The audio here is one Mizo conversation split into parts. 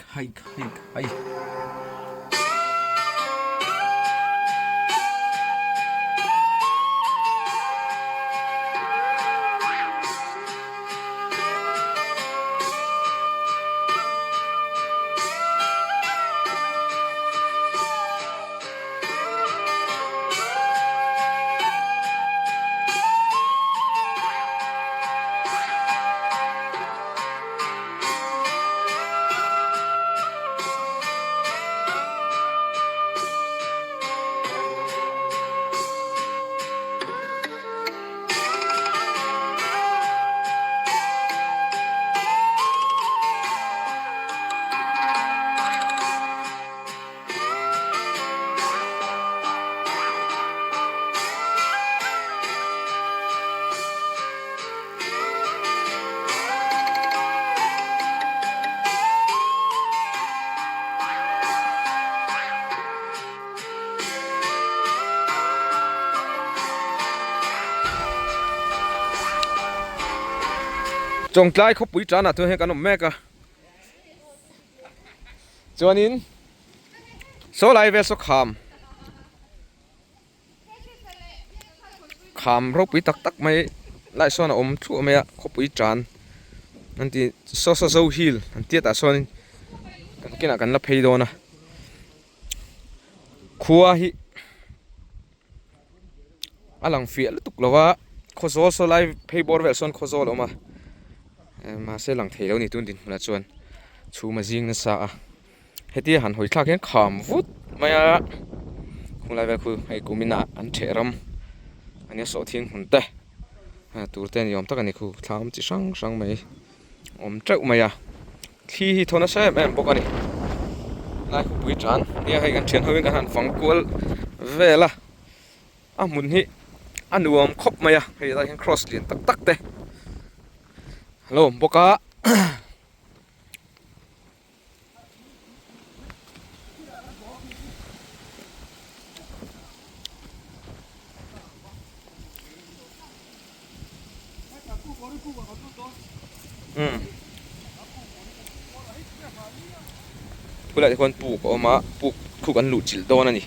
khai khai khai. Chawngtlai khawpui tanah chuan hian kan awm mek a chuanin saw lai vel saw kham Kham ropui tak tak mai lai sawn a awm thluah mai a khawpui tan an ti saw saw zo hill an tia tah sawn in kan kinah kan la phei dawn a khua hi a lang fiah lutuk lo a khawzawl saw lai phei bawr velah sawn khawzawl a awm a mahse lang thei lo a ni tun dinhmunah chuan chhum a zing nasa a. Hetia han hawi thlak hian kham vut mai a khung lai vel khu hei kumin ah an theh ram a nia sawhthing hmun te tur te ni awm tak a ni khu thlam chi hrang hrang mai awm teuh mai a thli hi thaw nasa em em bawk a ni lai khawpui tan nia hei kan thian ho in kan han fang kual vel a a hmun hi a nuam khawp mai a hei lai hian cross lian tak tak te a lo awm bawk a. Khulaiah te khuan puk a awm a puk khu kan luh chilh dawn a ni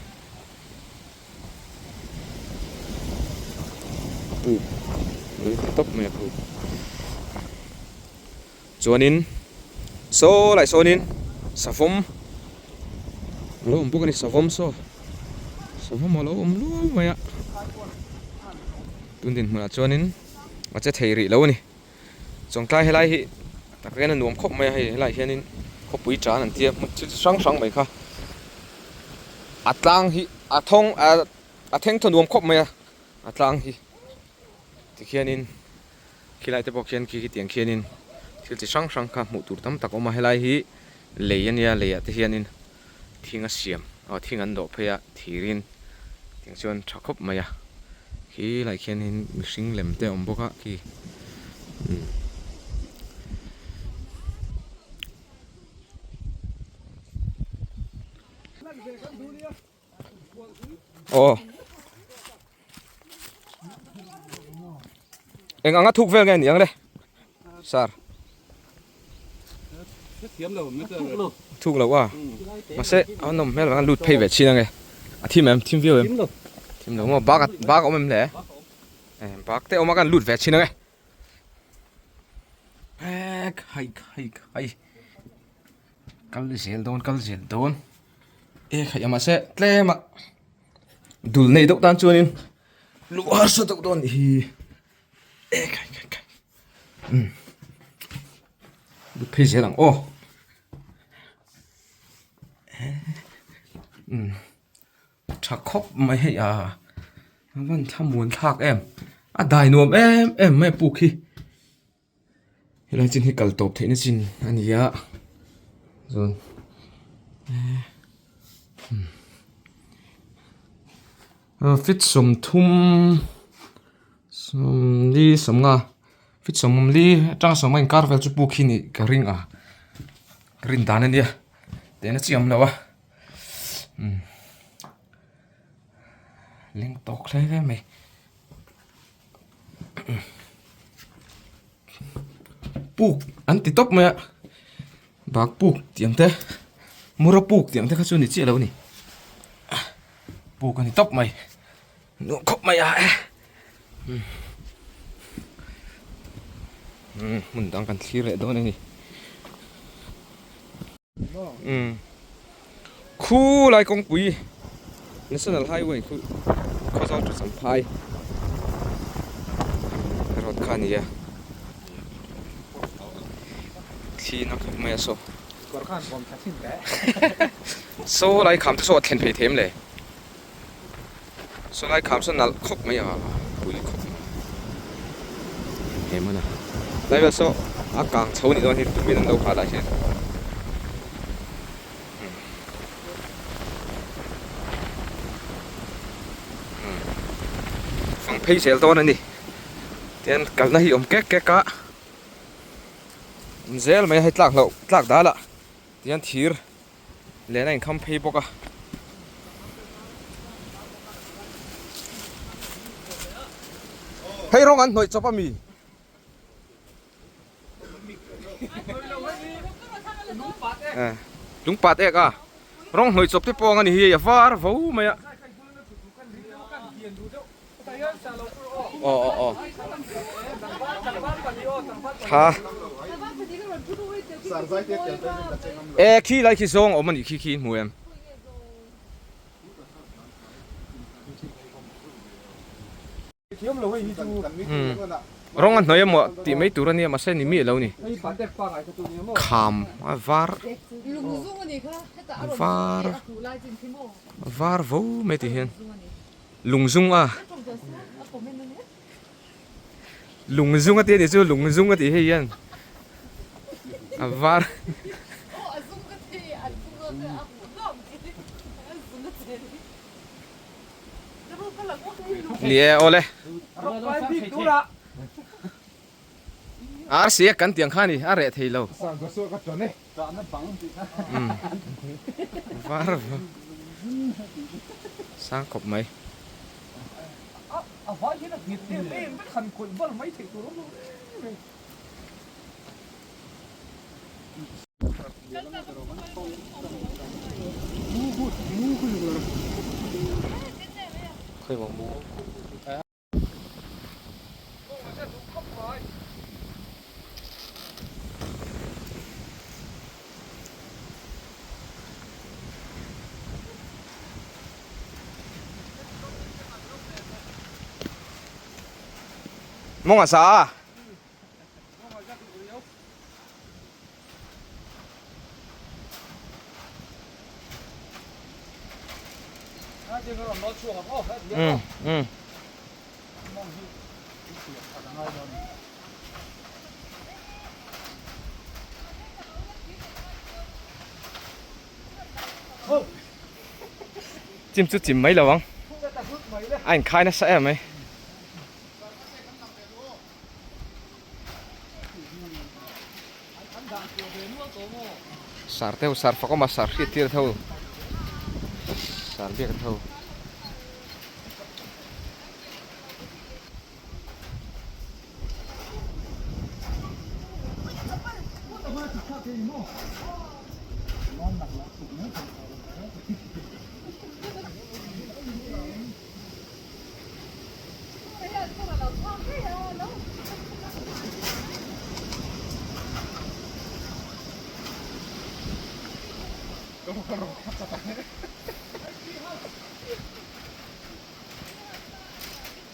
puk tawp mai a khu. Chuanin saw lai sawnin savawm a lo awm bawk a ni savawm saw savawm a lo awm luau mai a tun dinhmunah chuanin a che thei rih lo a ni chawngtlai helai hi tak hian a nuam khawp mai a hei helaiah hianin khawpui tan an tia hmun chi hrang hrang mai kha a tlang hi a thawng a thleng thaw nuam khawp mai a a tlang hi tikhianin. Khilai te pawh khian khi khitiang khianin thil chi hrang hrang kha hmuh tur tam tak a awm a helai hi lei a nia leiah te hianin thing a siam aw thing an dawh phei a thirin tiang chuan tha khawp mai a khilai khianin mihring lem te a awm bawk a khi umm. Aw eng anga thuk vel nge ni ang le sir thuk lo a mahse a nawm hmel vang a lut phei ve chin ange a thim em thim viau em thim lo maw bak bak a awm em le bak te awm a kan lut ve chin ange khai khai khai kal zel dawn kal zel dawn. E khaih a mahse tlem a dul nei deuh tan chuanin luh harsa deuh dawn hi e khai khai khai umm lut phei zel ang aw umm tha khawp mai hei a a van thlamuan thlak em a dai nuam em em mai a puk hi. Helai chin hi kal tawp theihna chin a ni a chuan feet 30 40 50 feet 40 atanga 50 inkar vel chu puk hi nih ka ring a ka rin dan a nia tehna chi a awm lo a leng tawk hle hle mai. Puk an ti tawp mai a. Bak puk tih ang te mura puk tih ang te kha chu ni chiah lo a ni puk a ni tawp mai nuam khawp mai a e hmun dang kan thlir leh dawn a ni khu lai kawngpui national highway khu khawzawl chu champhai road kha a ni a. Thli na khawp mai a saw. Saw lai kham te saw a thlen phei thei em le? Saw lai kham saw nalh khawp mai a, pui khawp mai. He hmun a lai vel saw a kang chho ni dawn hi tumin an lo hal ah hian. Fang phei zel dawn a ni. Tian kalna hi awm kek kek a. Awm zel mai a hei tlak hlauh tlak dal ah tihian thir len a inkham phei bawk a. Hei rawng an hnawih chawp a mi? Lungpat ek a rawng hnawih chawp te pawh ang a ni hi a var vo mai a. Aw aw aw tha e khi lai khi zawng awm a nih khi khi hmu em rawng a hnawih emaw tih mai tur a nia mahse ni miah lo ni kham a var var var vo mai tih hian lungzung a lungzung a tih a nih chu lungzung a tih hei hian a var Ni e awle. Arsi a kan tiang kha ni a reh thei lo. Var sang khawp mai. Mawng a sa a. Chim chu chim mai lo ang a inkhai nasa em mai. Sar te ho sar fak awm a sar hriat tir te ho sar biak te ho.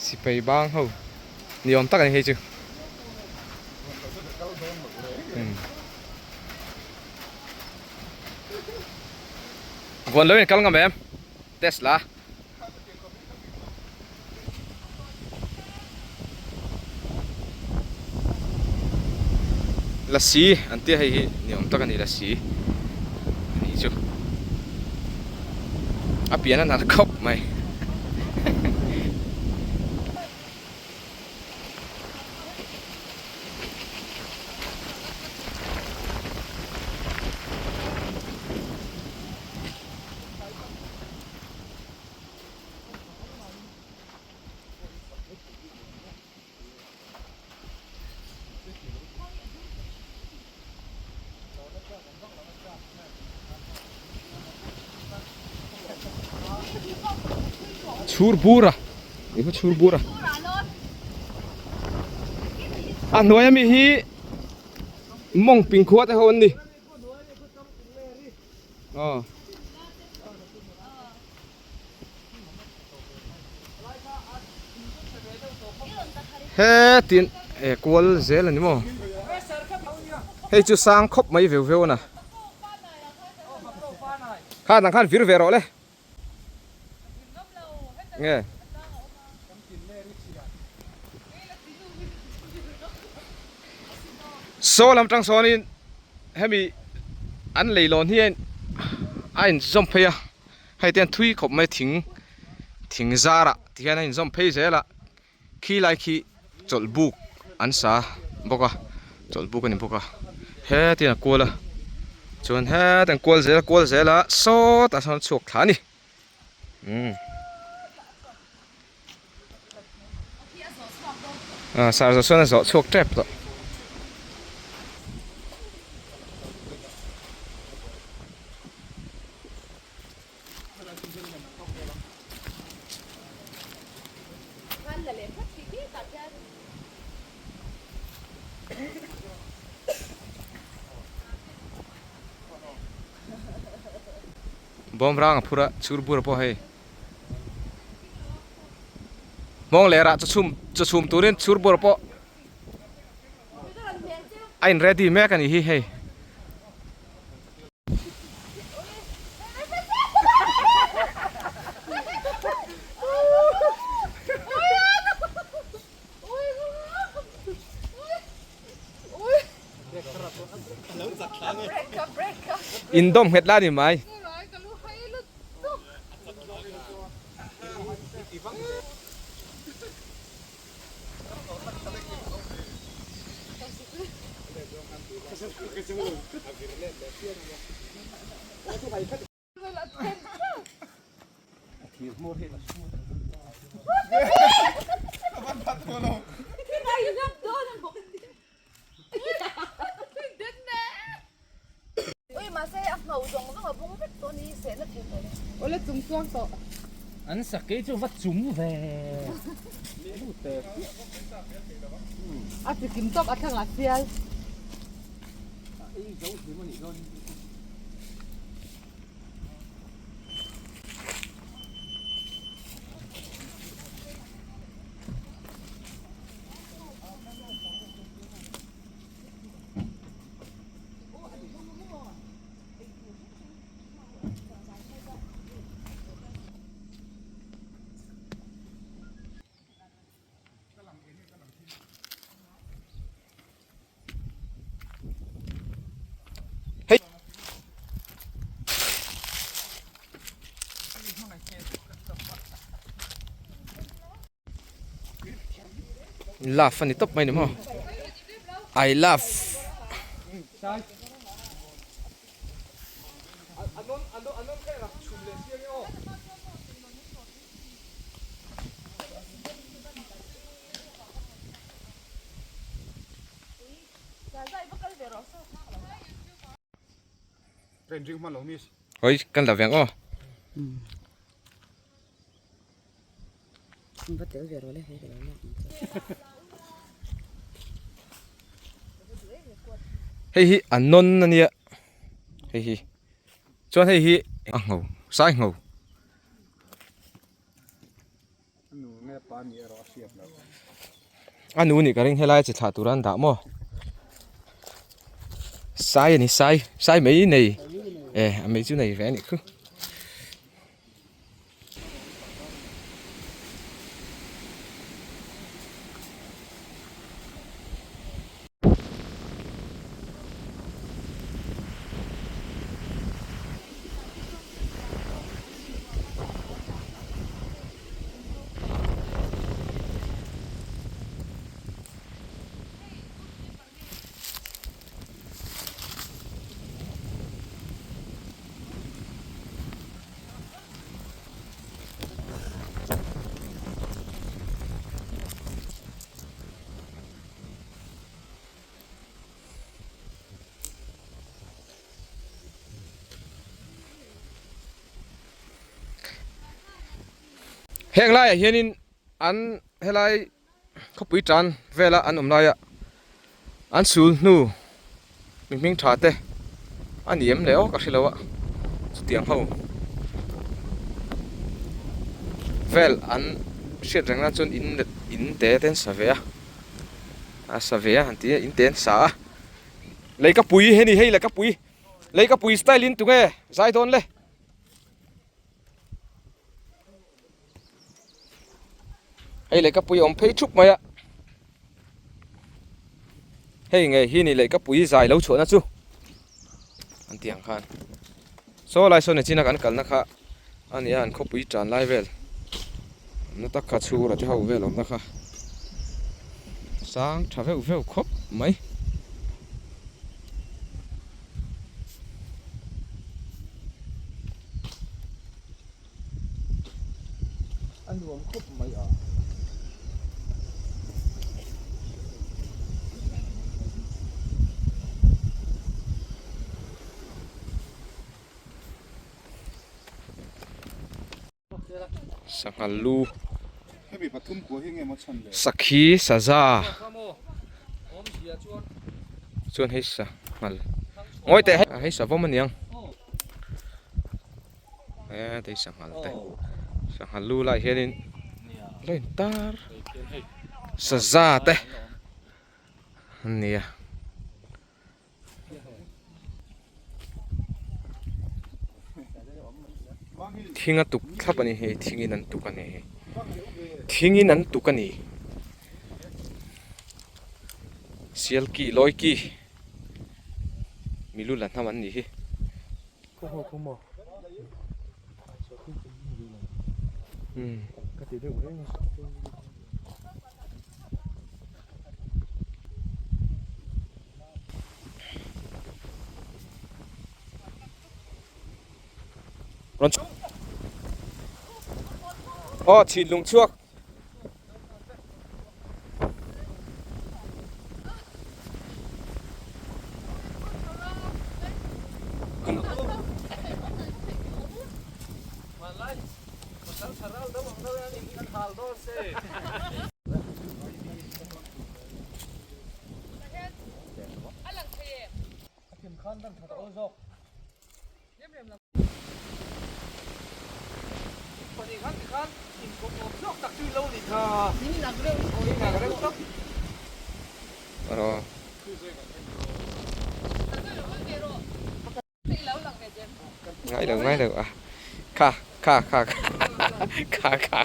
Sipai bang ho ni awm tak a ni hei chu Vuan lo in kal ngam em Tesla. Lasi an tia hei hi ni awm tak a ni lasi a nih chu a pian a nalh khawp mai. Chhur bur a ih khaw chhur bur a a hnuai ami hi mawng ping khua te ho an ni aw. Hetin eh kual zel a ni maw hei chu sang khawp mai veu veu a na kha dang khan vir ve rawh le nge saw lam tang sawnin hemi an leilawn hi a inzawm phei a hei te hian thui khawp mai thing thing zarah ti hian a inzawm phei zel a khi lai khi chawlh buk an sa bawk a chawlh buk a ni bawk a heti hian a kual a chuan heti an kual zel a kual zel a sawtah sawn a chhuak thla a ni umm ah sar zawh sawn a zawh chhuak tep tawh. Bawmrang a phur a chhur bur pawh hei hmawng leh rah chawchhum chawchhum turin chhur bur pawh a in ready mek a ni hi hei. Indawm nghet la ni mai. An sakei chu va chum ve. A chikim tawk a thlangah sial. Hei. Love ani tawp mai ni maw I love Oi kan la veng aw. Hei hi a nawn a nia hei hi chuan hei hi a ngho sai ngho. A nu nih ka ring helai chi thlah tur an dah maw sai a ni sai sai mai nei e a mei chu nei ve a nih khu. Heng laiah hianin an helai khawpui tan vela an awm laia an sul hnu mi hming tha te a ni em le aw ka hre lo a chutiang ho vel an hriat reng nan chuan in in te te an sa ve a a sa ve a han ti a in te an sa a leikapui heni hei leikapui leikapui style in tunge zai dawn le. Hei lehkapui a awm phei thup mai a hei nge hi ni lehkapui zai lo chhuahna chu an tih ang khan saw lai sawn nichina kan kalna kha a ni a an khawpui tan lai vel awmna tak kha chhura te ho vel awmna kha sang tha veuh veuh khawp mai. A nuam khawp mai a. Sanghal lu sakhi saza chuan hei sanghal ngawi teh hei savawm aniang. He tei sanghal te sanghal lu lai hianin lo in tar saza te an ni a. Thing a tuk thlap a ni hei thingin an tuk a ni hei thingin an tuk a ni sialki lawiki milu la hnam an nih hi. Aw chhinlung chhuak. Ngai lo ngai lo a kha kha kha kha kha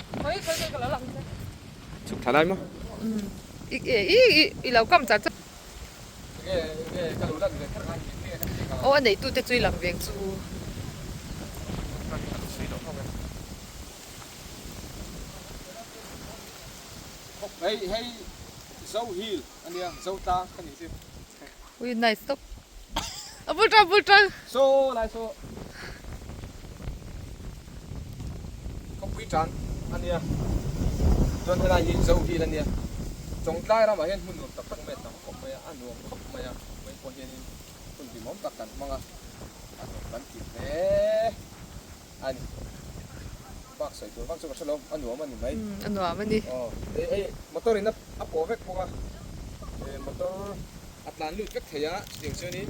chhuk thla lai maw i lo kam char char aw a neitu te chu i lang veng chu. Hei hei zo hill ania zo tlang ka nih chu. Ui nice tawp. A bul tang bul tang. Saw lai saw. Khawpui tan ania chuan helai hi zo hill ania Chawngtlai ramah hian hmun nuam tak tak mai a tam khawp mai a a nuam khawp mai a vawiin pawh hianin hun hlimawm tak kan hmang a a nuam kan ti hle a ni bak sawi tur vak chu ka hre lo a nuam a ni mai a nuam a ni aw hei hei motor in a pawh vek bawk a motor a tlan lut vek thei a chutiang chuanin.